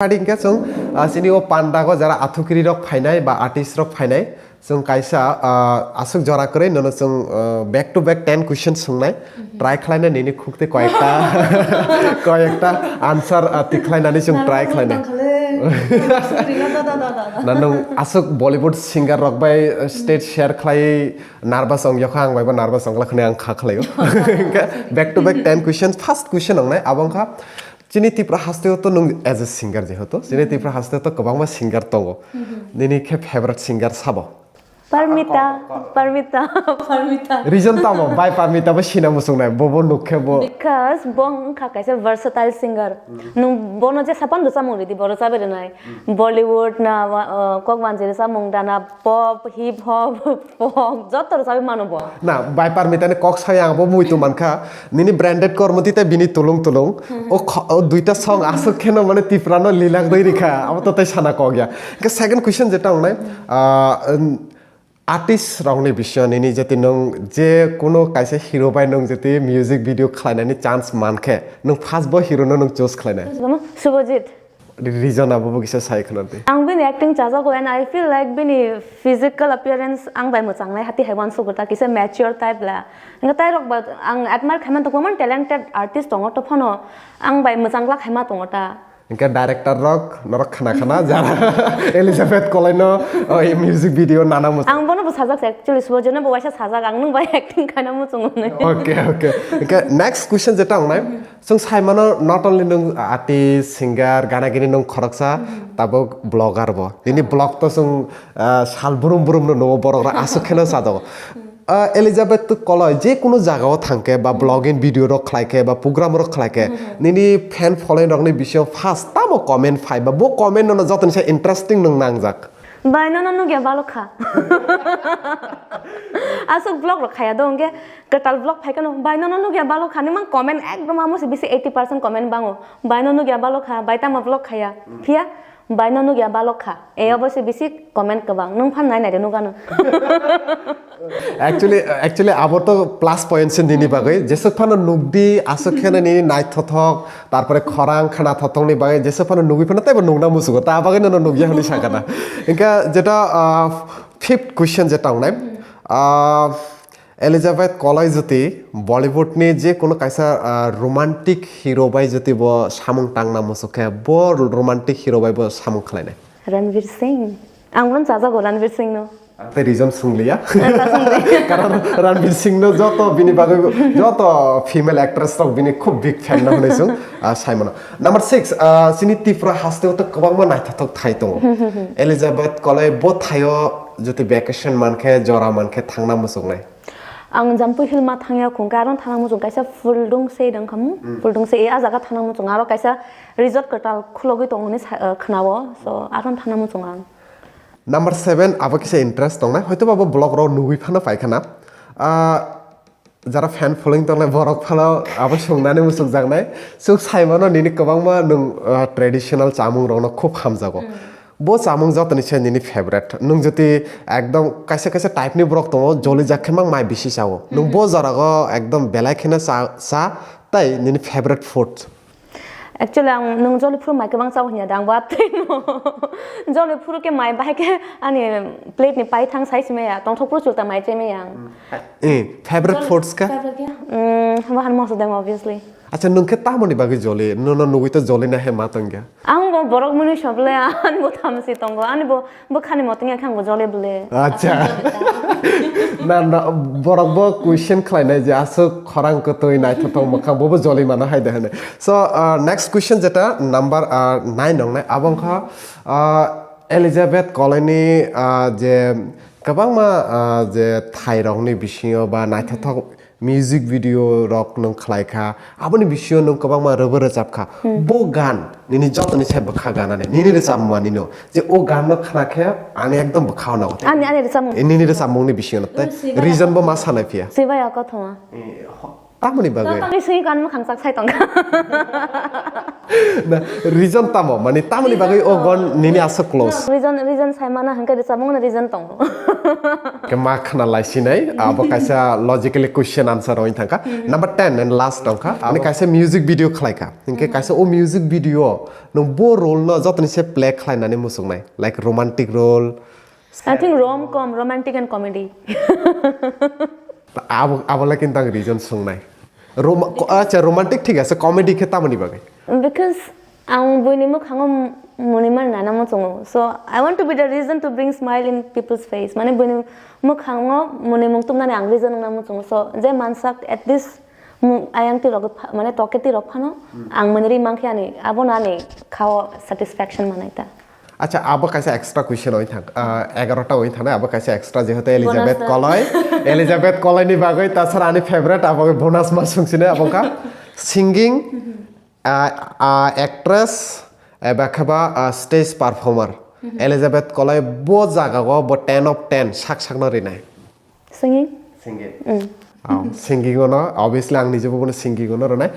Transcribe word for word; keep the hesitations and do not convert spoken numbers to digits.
Starting khe chwng, ah, chini o pandago jara athukiri rok phainai ba artist rok phainai, chwng kaisa, ah, aswk jora kwrwi nono chwng, ah, back to back ten question swngnai. Try khlaina nini khukti koyekta, koyekta answer, ah, tikhlainani chwng try khlaina. Na nwng aswk Bollywood singer rok bai, ah, stage share khlai nervous ong yokha, ang bai bo nervous ong lakha ang kha khlaio. Back to back ten questions, first question wngnai abo wngkha, chini Tripura hasteo to nwng as a singer jehetu, chini Tripura hasteo to kwbangma singer tongo. Nini khe favorite singer sabo? Parmita, Parmita, Parmita. Reason tamo bai Parmita bo sina muchungnai, bo bo nuk khe bo. Because bo wngkha kaisa versatile singer. Nwng bono jesa phano rwchapmung ridi, bo rwchabai rwnai. Bollywood na, uh, kok banjiri rwchapmung dana, pop, hip hop, folk, joto rwchapwi mano bo. Na, bai Parmita ni kok sai ang bo muitu mankha. Nini branded kormo tei bini tulung tulung. O kho-, o duita song aswk kheno mane Tiprano lilak doi rikha. Abo to tei sana kok ya. Ke second question jeta wngnai, ah, um, artist rokni bisingo nini jeti nwng je kuno kaisa hero bai nwng jeti music video khlainani chance mankhe, nwng first bo hero no nwng choose khlainai? Subhajit. Reason abo bo kisa sai khna di. Ang bini acting chajago and I feel like bini physical appearance ang bai mwchangnai hati hai uansuk ta kisa mature type la. Hingke tai rok ba ang admire khaima tongo man talented artist tongo to phano ang bai mwchang glak khaima tongo ta. Hingke director rok norok khna khna jara Elizabeth Kolai no o music video nana mwchang. Ang bono bo sajak se actually Subhajit no bo waisa sajak ang nwng bai acting khaina muchungo nai. Okay, okay. Hingke next question jeta wngnai. Chwng sai mano, not only nwng artist, singer, gana gini nwng khoroksa, tabuk blogger bo. Nini blog to chwng, ah, sal brum brum no nugo, borok rok aswk kheno chajago. Ah, Elizabeth Koloi je kunu jaga o thang khe ba blogging video rok khlai khe ba program rok khlai khe, nini fan following rok ni bisingo first tamo comment phai ba bo comment no joto ni sa interesting nwng nangjak? Bai nono nugya balok kha. Aswk vlog rok khaya do hwnkhe kwtal vlog phai kano bai nono nugya balok kha, nwng mang comment ekdom amo se bisi eighty percent comment bango bai no nugya balok kha, bai tamo vlog khaya. Phiya bai no nugya balok kha, e obo se bisi comment kwbang, nwng phan nai nai de nugano. Actually, actually abo to plus point se nini bagwi, jeswk phano nukdi aswk kheno nini naithothok, tarpore khorang khana thothokni bagwi jeswk phano nugwi phano teibo nukna muchungo, ta bagwi nono nukya hwnwi sakha na. Hingkha jeta, ah, fifth question jeta wngnai, ah, Elizabeth Kolai jwti Bollywood ni je kono kaisa, ah, romantic hero bai jwti bo samung tangna muchuk khe, bo romantic hero bai bo samung khlainai? Ranveer Singh. Ang bono chajago Ranveer Singh no. Ang tei reason swngliya. Karon Ranveer Singh no joto bini bagwi, joto female actress rok bini khub big fan no hwnwi chwng, ah, sai mano. Number six, ah, chini Tripura hasteo to kwbangma naithothok thai tongo. Elizabeth Kolai bo thaio jwti vacation mankhe, jora mankhe thangna muchungnai? Ang Jampui Hilma thangya khung, karon thangna muchung kaisa Phuldungsei dang khamu. Phuldungsei a jaga thangna muchung, aro kaisa resort kwtal khulogwi tongo hwnwi sa-, ah, khnao. So, aron thangna muchung ang. Number seven, abo kisa interest tongnai, hoito ba bo vlog rok nugwi phano paikhana. Ah, jara fan following tongnai borok phano abo swngnani muchukjaknai. Chwng sai mano nini kwbangma nwng, ah, traditional chamung rokno khub hamjago. Bo chamung jotoni se nini favorite. Nwng jodi ekdom kaisa kaisa type ni borok tongo, jolijak khe mang mai bisi chao. Nwng bo jorago ekdom belai kheno cha, cha, tai nini favorite food? Actually, ang nwng joli phuru mai kwbang chao hwnya da, ang bo atwi no. Joli phuru khe mai bahai khe ani plate ni paithang sai simi ya, tongthok phuru chulta mai chai maya ang. Eh, favorite foods ka? Favorite khe? Mm, bo han moso dang, obviously. Acha, nwng khe tamoni bagwi joli? Nono nugwi to joli na he ma tongya? Ang bo borok mwnwi soble, ani bo thamsi tongo, ani bo bwkhani motong ya khe ang bo joli bwle. Acha. Na, na, borok bo question khlainai je aswk khorang kwtwi naithothok mwkhang, bo bo joli mano hai de hwnwi. So, uh, next question jeta number, uh, nine wngnai, abo wngkha, uh, Elizabeth Colony, uh, je kwbangma, uh, je thairokni bisingo ba naithothok music video rok nwng khlai kha, aboni bisingo nwng kwbangma rwbo rwchap kha. Bo gan nini jotoni se bwkha ganani, nini rwchapmani no, je o gan no khna khe ani ekdom bwkha no. Ani, ani rwchapmung. Nini rwchapmungni bisingo no tei reason bo ma sanai phiya. Swibaiya kothoma. Eh, ho-, Tamoni bagwi? Tangwi swi kan mwkhang chak sai tongkha. Na, reason tamo? Mani tamoni bagwi o gon nini aswk close? Reason, reason sai mana hwnkhe rwchapmung no reason tongo. Ke ma khna lai sinai, abo kaisa logically question answer oi thangkha. Number ten and last tongkha. Ani kaisa music video khlaikha. Hwnkhe kaisa o music video no bo role no jotoni se play khlainani muchungnai. Like romantic role. I think rom com, romantic and comedy. Abo abo le kintu ang reason sungnai. Rom ko- acha romantic thik ase, comedy khe tamoni bagwi? Because ang buini mwkhango munima nana muchungo. So I want to be the reason to bring smile in people's face. Mane buini mwkhango munimung tumnani ang reason wngna muchungo. So je mansak at least mu- ayang tirok pha- mane toke tirok phano ang mani ri mankhe ani abo no ani khao satisfaction manai ta. Acha abo kaisa extra question oi thang. Ah, egarota oi thane abo kaisa extra jehetu Elizabeth Koloi. Elizabeth Koloi ni bagwi tasara ani favorite abo bonus ma sungsine abo ka singing, ah, ah, actress, eba kheba, ah, stage performer. Elizabeth Koloi bo jaga go bo ten of ten sak sak no rinai. Singing? Singing. Oh, singing ono, obviously ang nijebo bono singing ono rinai.